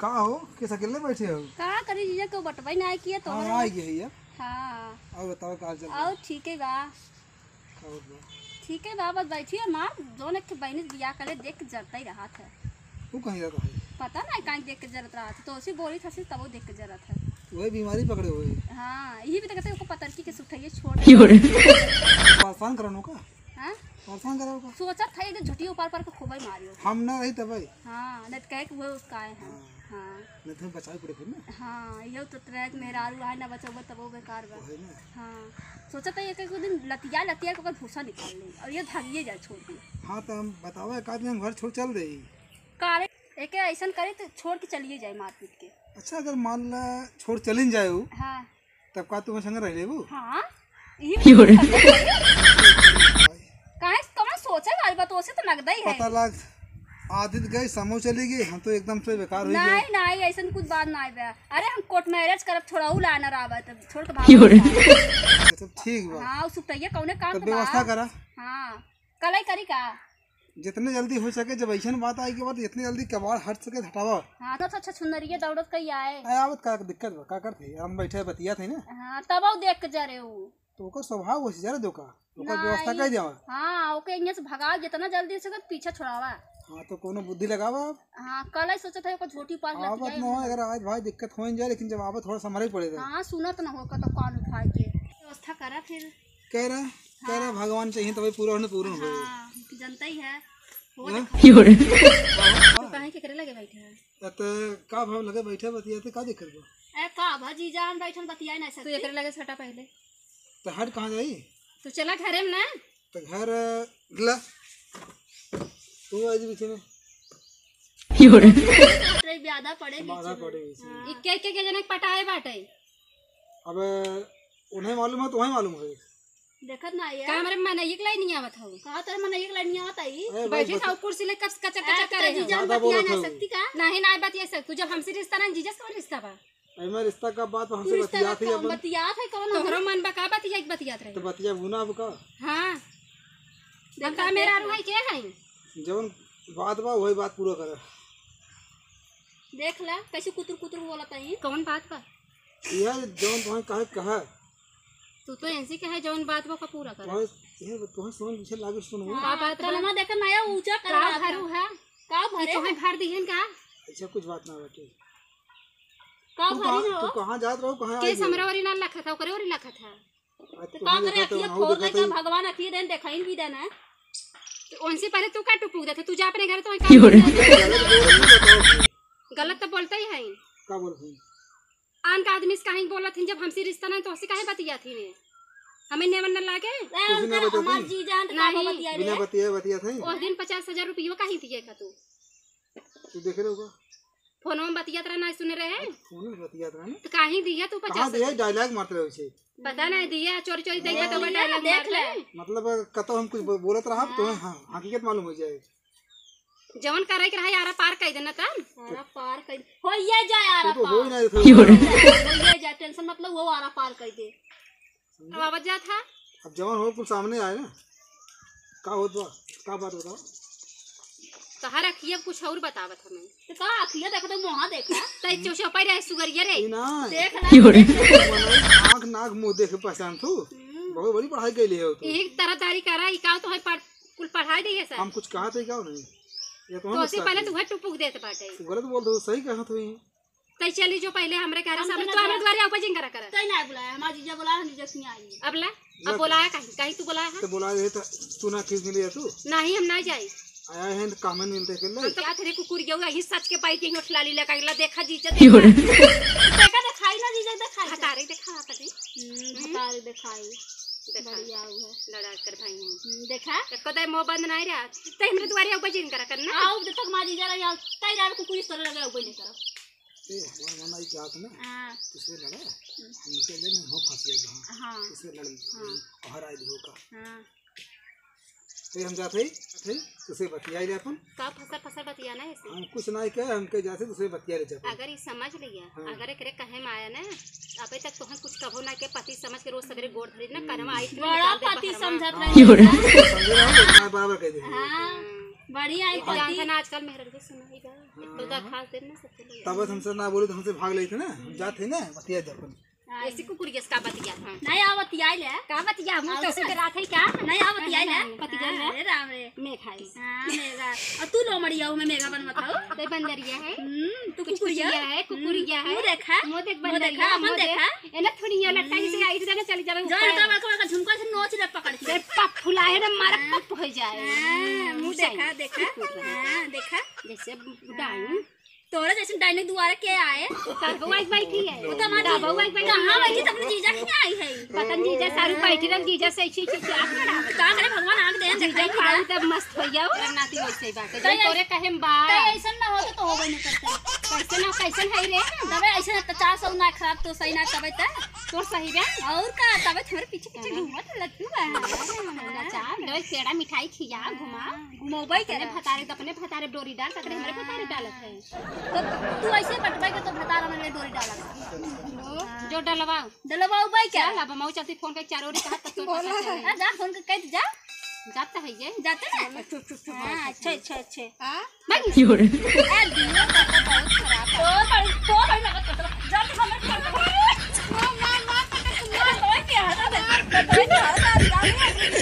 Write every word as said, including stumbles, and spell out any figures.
का हो, केस अकेले बैठे हो? का करी जीजा, केहू बटवै नाहीं किया तो। हाँ, आ गया है यार। हाँ। और बताओ, का हाल चाल बा? और ठीक है बा। और बा? ठीक है बा, बस बैठी है माँ, जौन एक ठे बहिनी बियाह करे देख के जरता ही रहत है। वो कहीं रहता है? पता नाहीं, कहीं देख के जरत रहत है, तो उसी बोली था, तबो देख के जरत है। वही बीमारी पकड़े हुए। हाँ, यही भी तो कहते हैं, ओको पतरकी के सुठाइए छोड़। क्यों रे? परेशान करनो का? हाँ? परेशान करो का? सोचत है, ये झुटिया उपार पर के खूबे मारियो। हम ना रही तबे। हाँ, नहीं तो कहे कि वो उसका आए हैं। हाँ। हाँ। नहीं तो बचावे पड़े फिर ना। हाँ, ये तो ट्रैक मेहरारू आए ना बचौबे तब वो बेकार बा। वही ना। हाँ। सोचत है, एक, एक दिन लतिया, लतिया के ओकर भूसा निकाल ले और ये भागिए जाए छोड़ के। हाँ, तो हम बतावे, एक आदमी हम घर छोड़ चल दे। काले, एक ऐसन करे तो छोड़ के चलिए जाए मारपीट के। अच्छा, अगर मान ला छोड़ चलिन जाए वो, हाँ। तब का तुम्हें संग रह लेबू? हाँ, यही क्यों रे? काहे, कौन सोचे वाली बात, ओसे तो नगदा ही है। पता लग, आदित गई, समूह चली गई, हम तो एकदम से बेकार हो गए। नहीं, नहीं, ऐसन कुछ बात नहीं बे। अरे, हम कोर्ट मैरिज करब, थोड़ा उ लानर आवे, तब छोड़ के भाग क्यों रे? जाए। अच्छा, ठीक बा। हाँ, उ सुटैया कौने काम तब के बा? व्यवस्था करा। हाँ, कलई करी का? जितने जल्दी हो सके, जब ऐसन बात आई के बाद जितने जल्दी कबाड़ हट सके, हटावा। हाँ, तो अच्छा, अच्छा, छुनरिया दौड़त कहीं आए। अरे, आवत का दिक्कत बा, का करत है? हम बैठे बतियात है ना। हाँ, तब वो देख के जा रहे हो। तो ओकर स्वभाव वैसे जरा दो का, ओकर नाई। व्यवस्था कर दिया। हाँ, ओके यहाँ से भगाओ, जितना जल्दी हो सके पीछे छुड़ावा। हाँ, तो कोनो बुद्धि लगावा अब। हाँ, कल ही सोचत है, ओकर झोटी पार आवत लग जाए। ना हो, अगर आज भाई दिक्कत हो ही जाए, लेकिन जब आवत थोड़ा संभरे पड़ेगा। हाँ, सुनत ना हो, का तो कान उठा के व्यवस्था करा फिर। कह रहा, कह रहा हाँ। भगवान चाहिए तभी पूरा होने, पूर्ण होए। हाँ, जनता ही है। वो हाँ? देखा। क्यों रे? तो काहे के करे लगे बैठे हैं? अत का भाव लगे बैठे बतियाते, का दिक्कत बा? ए, का भा जीजा, हम बैठन बतियाए नहीं तू सकती। एकरे लगे सटा पहले। तो हट कहाँ जाई? तू चला घरे में ना। तो घर ला। तू आज बीच में। क्यों रे? बाप रे, ब्यादा पड़े बीच बाधा में। पड़े बीच में। हाँ। इक्के, इक्के के जनक पटाए बाटे। अब उन्हें मालूम है, तुम्हें मालूम है। देखत ना है। का हमरे मनई के लाइन नहीं आवत हऊ? कहा तोरे मनई के लाइन नहीं आवत आई? अरे भाई, बैठी बत- था कुर्सी ले कस-, कचक, ए, कचक तो करे जीजा हो। ज्यादा बतिया बोलत ना हऊ। सकती का? नहीं, नहीं बतिया सकती। जब हमसे रिश्ता ना, जीजा से कौन रिश्ता बा? एमे रिश्ता का बात हमसे रिश्ता बतियात है का अपन। बतियात है कौन? तोहरो मन बा का बतिया, बतियात रहे। तो बतिया बुना अब का? हाँ। देखा हम का मेरा दे। रुहाई के है? जवन बात बा, वही बात पूरा करा। देख ला, कैसे कुतुर कुतुर बोलत है। कौन बात बा? यह जौन तुम्हें कहे, कहे। तू तो ऐसे कहे, जौन बात बा, ओका पूरा कर। तुम्हें, ये तुम्हें समझ पीछे लागे, सुनो। हाँ, का बात तो बा? मना देख, नया ऊंचा कर का रहा था। भरू है? का कि भरे? तुम्हें भर दिहन का? ऐसा कुछ बात ना बेटी। का तू भरी कहाँ, हो? तू कहाँ जात रहो, कहाँ के आई हो? समरा ओरी ना लखत है, ओकरे ओरी लखत है। आज तो तुम्हें का करे, देखा तो अखिया वहाँ खोल देखा दे, तो भगवान अखिया देन, देखाइन भी देना है। तो उनसे पहले तू का टुपुक देते? तू जा अपने घर, तो वहीं का क्यों रे? बोल रहे हो? गलत तो बोलते ही हैं। का बोलते हैं? आन का आदमी से काहे बोलत हिन, जब हमसे रिश्ता नहीं तो हमसे काहे बतियात हिन? हमें नेमन न लागे? ए, कुछ ना उनका बतियात हमार ही। जी जान तो का नहीं। बतिया बिना रहे? बतिया, बतियात है। उस दिन पचास हजार रुपयो काहे दिए का तू? तू देख रहे हो का? फोन में बतियात रहा, ना सुने रहे? फोन में बतियात रहा ना। तो काहे दिया तू कहाँ पचास हजार? दिया? डायलॉग मारते रहे उसे। पता नहीं दिया, चोरी चोरी देखा तो नहीं, डायलॉग देख मारते ले। रहे। मतलब कतो हम कुछ बो-, बोलत रहा, हाँ। तो हाँ, हकीकत मालूम हो जाए। जवन करे के रहे, आरा पार कई देना तन। आरा पार कई, होइए जाए आरा तू तो हो ही पार। ना, देखो। होइए जाए, टेंशन मतलब वो आरा पार कई दे। अब आवत जात है। अब जवन हो कुल सामने आए ना, का होत बा, का बात बताओ? तहार अखिया कुछ और बतावत हमें। तो का अखिया देखा तो मुँहा देखा। तै चो-, चौपाई रहे सुगरिया रे। ई ना। देख ना। क्यों रे? आँख नाक मुँह देख के पहचान तू। हम्म। बहुत बड़ी पढ़ाई कैले हो तू। यही तरफदारी करा, ई का तो है पढ़-, कुल पढ़ाई दी है सर। हम कुछ कहा थे क्या नहीं? ये तो हम तो उससे पहले तू है टुपुक देत बाटे। तू गलत बोल दो, सही कहा तो ही। तै चली जो पहिले हमरे घरे हम सामने, तो तो ना हमरे बुला-, दुआरे ऊपर जिंगरा करत। तै ना बुलाया, हमार जीजा बुलाया, हम जीजा के यहाँ आई। अब ला, अब ना बुलाया कहीं, कहीं तू बुलाया है? तो बुला दे तो तू ना किस मिले तू? नहीं, हम ना जाई। आया है तो कामन मिलते के ले। हम तो क्या तेरे कुकुर गया हुआ, ही सच के पाई के होठ लाली लगा ला, देखा जीजा, क्यों रे? देखा। देखा दिखाई ना जीजा, दिखाई। हतारे देखा, हतारे। हम्म, हतारे दिखाई। देखा। बढ़िया हुआ। लड़ा कर भाई हैं। हम्म, देखा? एको दाई मुंह बंद नहीं रहा। तै हमरे दुआरे ऊपर जिंगरा करना। आओ, जब तक हमार जीजा रही, आओ, तै रात को कोई इस तरह लगे ऊपर नहीं करो। ए, हमार मना ई चाहत ना। हाँ। तुझसे लड़ा, हम्म। हम निकल लेना, हो फंस गए वहाँ। हाँ। तुझसे लड़, हाँ। बाहर आए हो का। हाँ। ए, हम जात हई, जात हई, तुझसे बतियाई ले अपन। का फसर फसर बतियाना है इससे? हम कुछ नहीं कहे, हम कहे जाते तुझसे बतिया ले जाते। अगर ये समझ लिया, हाँ। अगर एकरे कहे में आया ना, अबे तक तोहे कुछ कभो ना के पति समझ के रोज सवेरे गोड़ धरी ना, कनमा आई के बड़ा निकाल दे पति बहरवा। समझत हाँ, रहे। समझे ना, तो मैं बराबर कह देंगे। हाँ। हम्म। बढ़िया है, एक पति। जानता ना, आजकल मेहरन के सुनाई बा। हाँ। तो का खास दिन ना सबके लिए। तब हमसे ना बोले तो हमसे भाग लेते ना, हम जाते ना, बतिया जाते। हाँ। ऐसी कुकुरिया से का बतिया हम? नहीं, आओ बतिया ले। का बतिया? मुँह आओ तो ना। सुधरात है क्या? नहीं, आओ बतिया ले। हाँ, पति हाँ, घर में। अरे राम रे। मेघा है। हाँ, मेघा। और तू लोमड़िया हो, मैं मेघा बनवत हूँ। ते बंदरिया है। हम्म, तू कुछ कुकुरिया। कुकुरिया है, कुकुरिया हम्म, है। मुँह देखा। मुँह देख मुँह बंदरिया, देखा, अपन मुँह देख। देखा। ए ना थोड़ी ये लटका जैसे आई से ना चली जावे जा, ऊपर। लटका, लटका, लटका, झुमका से नोच ले पकड़ के। अरे पप फुलाए ना, मारा हाँ। पप हो जाए। हाँ, मुँह सही। देखा, देखा। हाँ, देखा। जैसे डाइन। तोरे जैसे डाइन दुआरे के आए? तो का बउआ एक बैठी है। वो तो हमार का बउआ एक बैठी कहाँ है? बैठी? तब जीजा के आई है। पता नहीं जीजा सारू बैठी रहल, जीजा से ऐसी, ऐसी, ऐसी आँख लड़ा। का करे भगवान आँख दे, जीजा देखा पाऊ तब मस्त हो जाओ। अरे नाती वैसे ही बात है। तो जब ये तोरे कहे में बा। तो ऐसन ना हो तो, तो होबे न करता। कैसे ना, कैसन है रे? तबे ऐसे ना तो चार सौ ना खराब तो सही ना तबे त। तोर सही बे? और का, तबे त हमरे पीछे पीछे हाँ। घूमत लट्टू बा। हाँ, चार, दो पेड़ा मिठाई खिया, घुमा। हाँ, घुमौबे अपने करे। भतारे, अपने भतारे डोरी डाल, तकरे हमरे भतारे डालत है। तो तू ऐसे बटबे के तो भतार हमरे डोरी डालत है। जो डलवाओ। डलवाओ बाई क्या? चल, अब हम चलती फोन के चारों ओरी कहा, तब तोर पता बोला। चले। हाँ, जा फोन के कह दे, जा। जाता है ये। जाते हैं? चुप, चुप, चुप, हाँ, चुप, अच्छे, चुप। अच्छे, अच्छे। हाँ? भाग। क्यों रे? ए, दिमाग तो बहुत खराब है। तो बड़ी, तो बड़ी लगत है। जल्दी हमें कर दो। मार, मार, मार, पटक, मार। तो क्या है? तो क्या है?